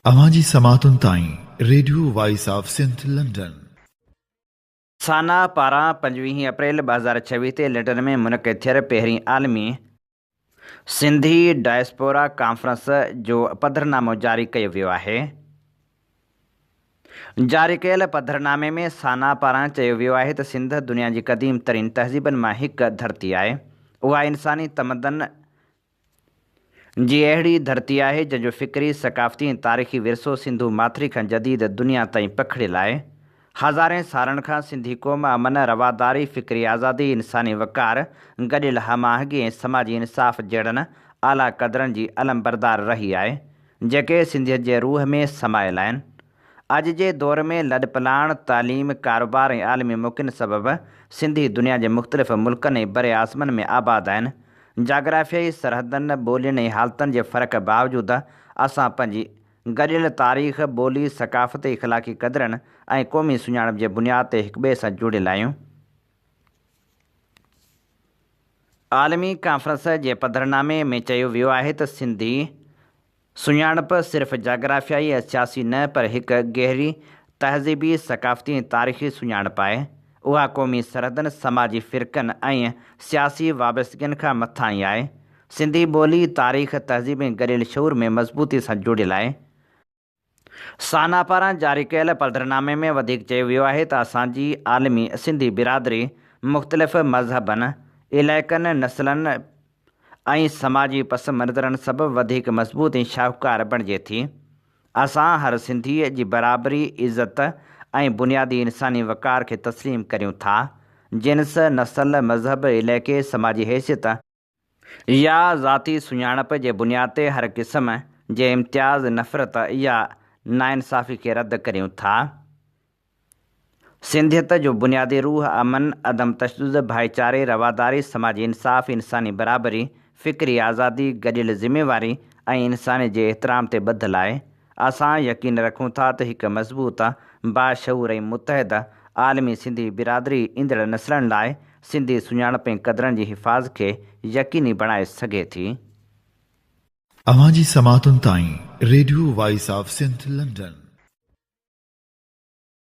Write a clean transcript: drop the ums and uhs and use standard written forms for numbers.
اوهان جي سماعتن تائين radio voice of Sindh London. SANA پاران پنجويهين اپريل 2026 تي لنڊن ۾ منعقد ٿيل پهرين عالمي سنڌي ڊائسپورا ڪانفرنس جو پڌرنامو جاري ڪيو ويو آهي. جاري ڪيل پڌرنامي ۾ سانا پاران چيو ويو آهي ته سنڌ دنيا جي قديم ترين تهذيبن مان هڪ ڌرتي آهي. اها انساني تمدن جي اهڙي ڌرتي آهي، جنهن جو فڪري، ثقافتي ۽ تاريخي ورثو سنڌو ماٿري کان جديد دنيا تائين پکڙيل آهي. هزارين سالن کان سنڌي قوم امن، رواداري، فڪري آزادي، انساني وقار، گڏيل هم آهنگي ۽ سماجي انصاف جهڙن اعليٰ قدرن جي علمبردار رهي آهي، جيڪي سنڌيت جي روح ۾ سمايل آهن. اڄ جي دور ۾ لڏپلاڻ، تعليم، ڪاروبار ۽ عالمي موقعن سبب سنڌي دنيا جي مختلف ملڪن ۽ براعظمن ۾ آباد آهن. جاگرافيائي سرحدن، ٻولين ۽ حالتن جي فرق باوجود اسان پنهنجي گڏيل تاريخ، ٻولي، ثقافت، اخلاقي قدرن ۽ قومي سڃاڻپ جي بنياد تي هڪٻئي سان جڙيل آهيون. عالمي ڪانفرنس جي پڌرنامي ۾ چيو ويو آهي ته سنڌي سڃاڻپ صرف جاگرافيائي يا سياسي نه پر هڪ گهري تهذيبي، ثقافتي ۽ تاريخي سڃاڻپ آهي. اها قومي سرحدن، سماجي فرقن ۽ سياسي وابستگين کان مٿانهين آهي. سنڌي ٻولي، تاريخ، تهذيب ۽ گڏيل شعور ۾ مضبوطي سان جڙيل آهي. سانا پاران جاري ڪيل پڌرنامي ۾ وڌيڪ چيو ويو آهي ته اسان جي عالمي سنڌي برادري مختلف مذهبن، علائقن، نسلن، ۽ سماجي پس منظرن سبب وڌيڪ مضبوط ۽ شاهوڪار بڻجي ٿي. اسان هر سنڌيء جي برابري، عزت ۽ بنيادي انساني وقار کي تسليم ڪريون ٿا. جنس، نسل، مذهب، علائقي، سماجي حيثيت، يا ذاتي سڃاڻپ جي بنياد تي هر قسم جي امتياز، نفرت يا ناانصافي کي رد ڪريون ٿا. سنڌيت جو بنيادي روح امن، عدم تشدد، ڀائيچاري، رواداري، سماجي انصاف، انساني برابري، فڪري آزادي، گڏيل ذميواري ۽ انسانيت جي احترام تي ٻڌل آهي. اسان يقين رکون ٿا ته هڪ مضبوط، باشعور ۽ متحد عالمي سنڌي برادري ايندڙ نسلن لاء سنڌي سڃاڻپ ۽ قدرن جي حفاظ کي يقيني بڻائي سگهي ٿي. اوهان جي سماعتن تائين radio voice of Sindh London.